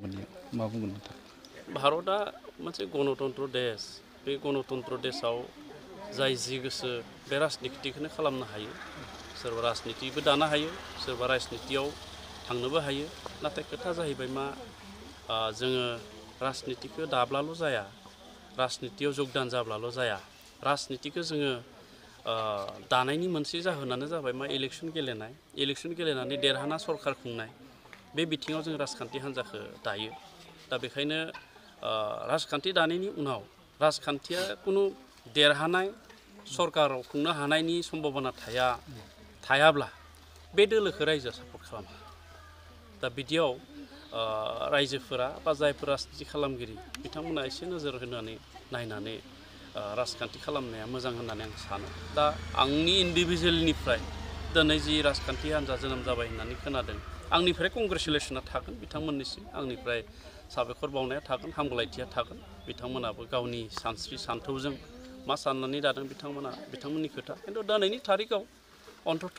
मा बुंगोन नोंथां? भारतआ मोनसे गणतन्त्र देश बे गणतन्त्र देशआव जाय जि गोसो बे राजनितिखौनो खालामनो हायो सोरबा राजनितिबो दानो हायो सोरबा राजनितियाव थांनोबो हायो नाथाय खोथा जाहैबाय मा जोङो राजनितिखौ दाब्लाल' जाया राजनितियाव जगदान जाब्लाल' जाया राजनितिखौ जोङो दानायनि मोनसे जाहोनानो जाबाय मा इलेक्सन गेलेनानै देरहाना सरकार खुंनाय बे बिथिङाव जों राजखान्थि हान्जाखौ दायो दा बेखायनो राजखान्थि दानायनि उनाव राजखान्थिया कुनु देरहानाय सरकाराव खुंनो हानायनि सम्भाबना थायाब्ला बे दोलोखौ रायजोआ सापर्ट खालामा दा बिदियाव रायजोफोरा बा जायफोर राजनिति खालामगिरि बिथांमोना एसे नोजोर होनानै नायनानै राजखान्थि खालामनाया मोजां होननानै आं सानो दा आंनि इन्डिभिजुवेलनिफ्राय दिनै जि राजखान्थि हान्जा जोनोम जाबाय होननानै खोनादों आंनिफ्राय कंग्रेसुलेसना थागोन बिथांमोननिसिम आंनिफ्राय साबायखर बावनाया थागोन हामगलायथिया थागोन बिथांमोनाबो गावनि सानस्रि सान्थौजों मा साननानै दादों बिथांमोननि खोथा खिन्थु दिनैनि थारिखआव अन्तत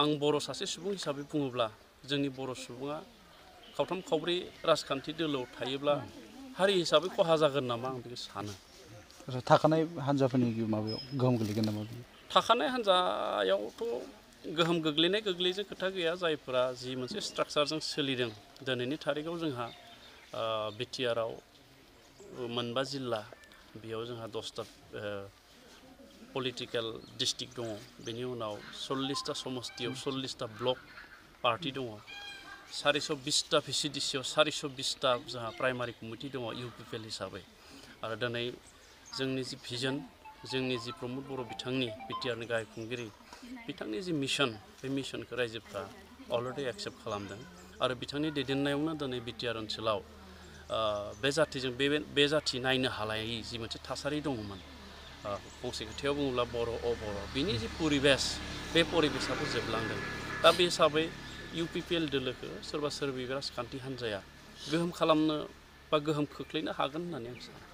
आं बर' सासे सुबुं हिसाबै बुङोब्ला जोंनि बर' सुबुङा खावथाम खावब्रै राजखान्थि दोलोआव थायोब्ला हारि हिसाबै खहा जागोन नामा आं बेखौ सानो थाखानाय हान्जाफोरनि माबायाव गोहोम गोग्लैगोन नामा? थाखानाय हान्जायावथ' गोहोम गोग्लैनायजों खोथा गैया जायफोरा जि मोनसे स्ट्राक्चारजों सोलिदों दिनैनि थारिखआव जोंहा बिटिआरआव मोनबा जिल्ला बेयाव जोंहा 10टा पलिटिकेल डिस्ट्रिक्ट दङ बेनि उनाव 40टा समस्तियाव 40टा ब्लक पार्टी दङ 420टा भिसिडिसियाव 420टा जोंहा प्राइमारि कमिटि दङ इउपिपिएल हिसाबै आरो दिनै जोंनि जि भिजन जोंनि जि प्रमद बर' बिथांनि बिटिआरनि गाहाय खुंगिरि बिथांनि जि मिशन बे मिशनखौ रायजोफ्रा अलरेडि एक्सेप्ट खालामदों आरो बिथांनि दैदेननायावनो दिनै बिटिआर ओनसोलाव बे जाथि नायनो हालायै जि मोनसे थासारि दङमोन फंसे खोथायाव बुङोब्ला बर' अबर' बिनि जि परिबेस बे परिबेसाबो जोबलांदों दा बे हिसाबै इउपिपिएल दोलोखौ सोरबा सोरबि राजखान्थि हान्जाया गोहोम खालामनो बा गोहोम खोख्लैनो हागोन होननानै आं सानो।